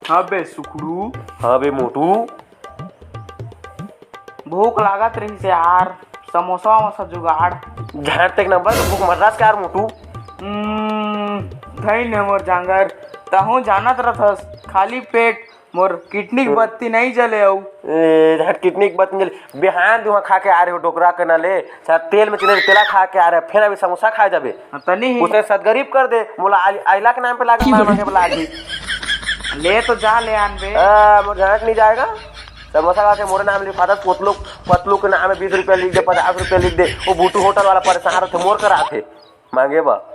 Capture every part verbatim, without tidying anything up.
हाँ बे सुखड़ू। हाँ बे मोटू। भूख लागत रहिस यार, समोसा वमोसा जुगाड़। झांट ते एक नंबर के भूख मर रहा है यार मोटू। हम्म, धइन है मोर जांगर, तहूँ जानत रथस, खाली पेट मोर किडनी के बत्ती नहीं जले अउ। ए, झांट किडनी के बत्ती नहीं जले। बिहान दुहा खा के आ रहे हो डोकरा के ना ले, साला तेल में चिने तेला खा के आ रहे, फिर अभी समोसा खाए जाबे। हाँ, तनी ही। उसे सदगरीब कर दे, मोला आइ-, आइला के नाम पे लागे, मार मांगे वाला आदमी। ले तो जा, ले आन बे। आ, मोर झांट नहीं जाएगा। समोसा खा के मोरे नाम लिखा था, पतलू, पतलू के नाम में बीस रुपया लिख दे, पचास रुपया लिख दे। वो भूटू होटल वाला परेशान रहते, मोर करा थे मांगे बा।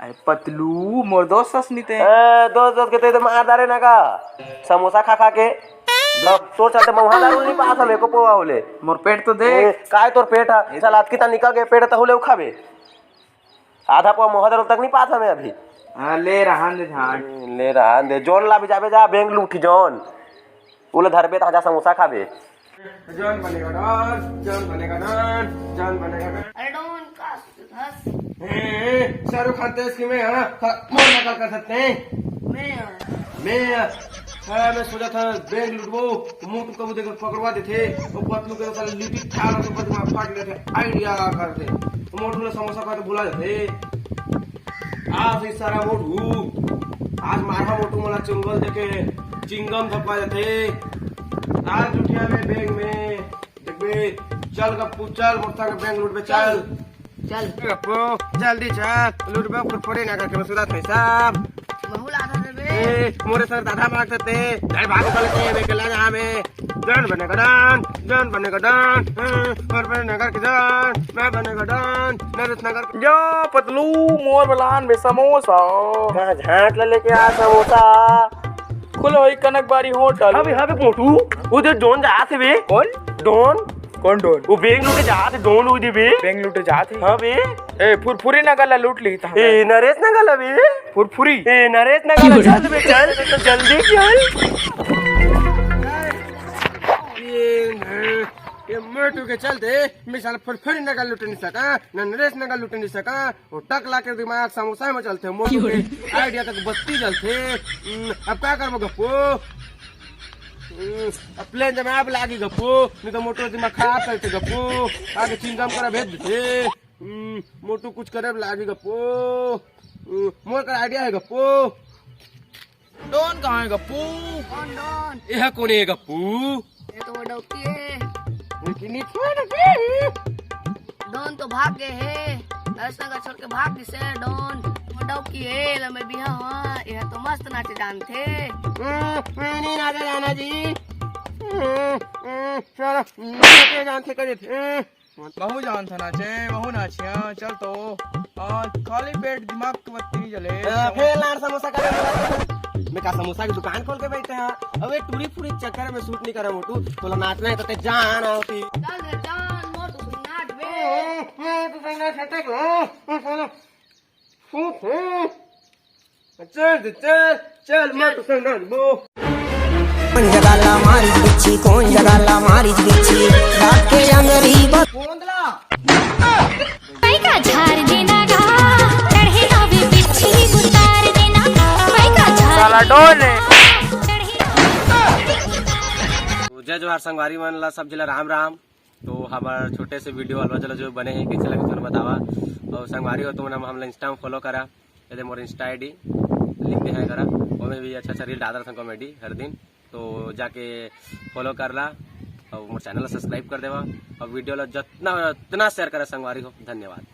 अरे पतलू, मोर दोस्त हस नी ते। ए, दोस्त, दोस्त के ते तो मार डारे ना का? समोसा खा खा के। तो तोर चलते महुआ दारू नहीं पास हम एको पोवा होले। मोर पेट तो देख। ए, काय तोर पेट है? चल, आज कितना निकल गए पेट तो होले उखाबे। आधा पोवा महुआ दारू तक नहीं पास हमें अभी। हाँ, ले रहन दे झांट। ले रहन दे। जौन ला भी जाबे जा, बेंग लूटी जौन। उले धरबे त जा समोसा खाबे। जौन बनेगा डॉन, जौन बनेगा डॉन, जौन बनेगा डॉन। अरे डॉन, का सोचत हस? ए, ए, शाहरुख खान तेज की मैं, हाँ, हाँ, मोर नकल कर सकते हैं। मैं, हाँ। मैं, हाँ, मैं सोचा था बैंक लुटबो, मोटू कबू देख पकड़वा देथे, वो पतलू के साला लिट्टी खा लो तो बदमा फाट लेथे, आइडिया कर दे। मोटू ने समोसा खा के भुला देथे। आज ही सारा मोटू, आज मारा मोटू मोला चुंगल देके चिंगम धपा देथे। आज उठिया में बैंक में देखबे, चल गप्पू, चल मोर संग बैंक लूटबे, चल। चल। गप्पू, जल्दी चल, लूटबे कुरकुरे ना करके मैं सुधात नहीं सब। महू ला था रे बे। ए, मोरे सर दादा मार सकते, घर भाग चलते हैं, मैं अकेला जहाँ में। डॉन बनेगा डॉन, डॉन बनेगा डॉन, हाँ, मोर बनेगा डॉन, मैं बनेगा डॉन, नरेश नगर। जा पतलू, मोर बलान में समोसा। कहाँ झांट ले लेके आ समोसा? खुले होई कनक बारी होटल। हाँ बे, हाँ बे, मोटू, वो जो डॉन जात हे बे। कौन? डॉन। कौन डॉन? वो बैंक लूटे जात हे, डॉन वो दे बे। बैंक लूटे जात हे? हाँ बे। ए, फुरफुरी नगर ला लूट ली था। ए, नरेश नगर ला बे। फुरफुरी। ए, नरेश नगर ला चल बे, चल, तो जल्दी चल। ये न-, ये मोटू के चलते मैं साला फुरफुरी नगर लूट नहीं सका, न नरेश नगर लूट नहीं सका। वो टकला के दिमाग समोसा में चलथे, मोटू के आइडिया तक बत्ती जलथे। हम्म, अब का करबो गप्पू? हम्म, अब प्लान जमाब लागी गप्पू, नहीं तो मोटू दिमाग खराब करथे गप्पू, आगे चिंगम करा भेज देथे। हम्म, मोटू कुछ करे लागी गप्पू। हम्म, मोर कर आइडिया है गप्पू। डॉन कहाँ है गप्पू? कौन डॉन? यह कौन है गप्पू? ये तो वो डौकी है। लेकिन ये कौन है? डॉन तो भाग गए है, नरेश नगर छोड़ के भाग गए से डॉन। वो डौकी है, लम्बे बिहा हुआ, यह तो मस्त नाचे जानथे। हम्म, मैं नहीं नाचा जाना जी। हम्म, हम्म, चलो, नाचे जानथे करे थे। महू जानथन नाचे, महू नाचिया, चल तो। आज खाली पेट दिमाग के बत्ती नहीं जले। हाँ, फेर लाड़ समोसा करे। मैं का समोसा की दुकान खोल के बैठे हैं? अबे टूरी फूरी चक्कर में सूट नहीं करे मोटू। तोला नाचना है तो ते जान होती। चल रे जान, मोर तू नाच बे। हम्म, हम्म, तू संग नाच सकते हो? हम्म, चलो। चल, चल, चल, मैं तो संग नाचबो। कौन जगाला मारी बिच्छी, कौन जगाला मारी बिच्छी, रात के अंगरी बा- कई का झार देना गा, चढ़े ना भी बिच्छी उतार देना। कई का झार साला डॉन है। चढ़े ना तो जय जोहार संगवारी मन ला, सब जिला राम राम। तो हमार छोटे से वीडियो अलवा जला जो बने हैं, कैसे लगे तुमने बतावा। और संगवारी हो तुमने हमला Insta में follow करा, ये दे मोर Insta ID link दे है करा, ओमे भी अच्छा अच्छा reel डालत रहथन comedy हर दिन, तो जाके follow कर ला और मोर channel ला subscribe कर देवा और वीडियो ला जितना हो उतना share करा संगवारी हो। धन्यवाद।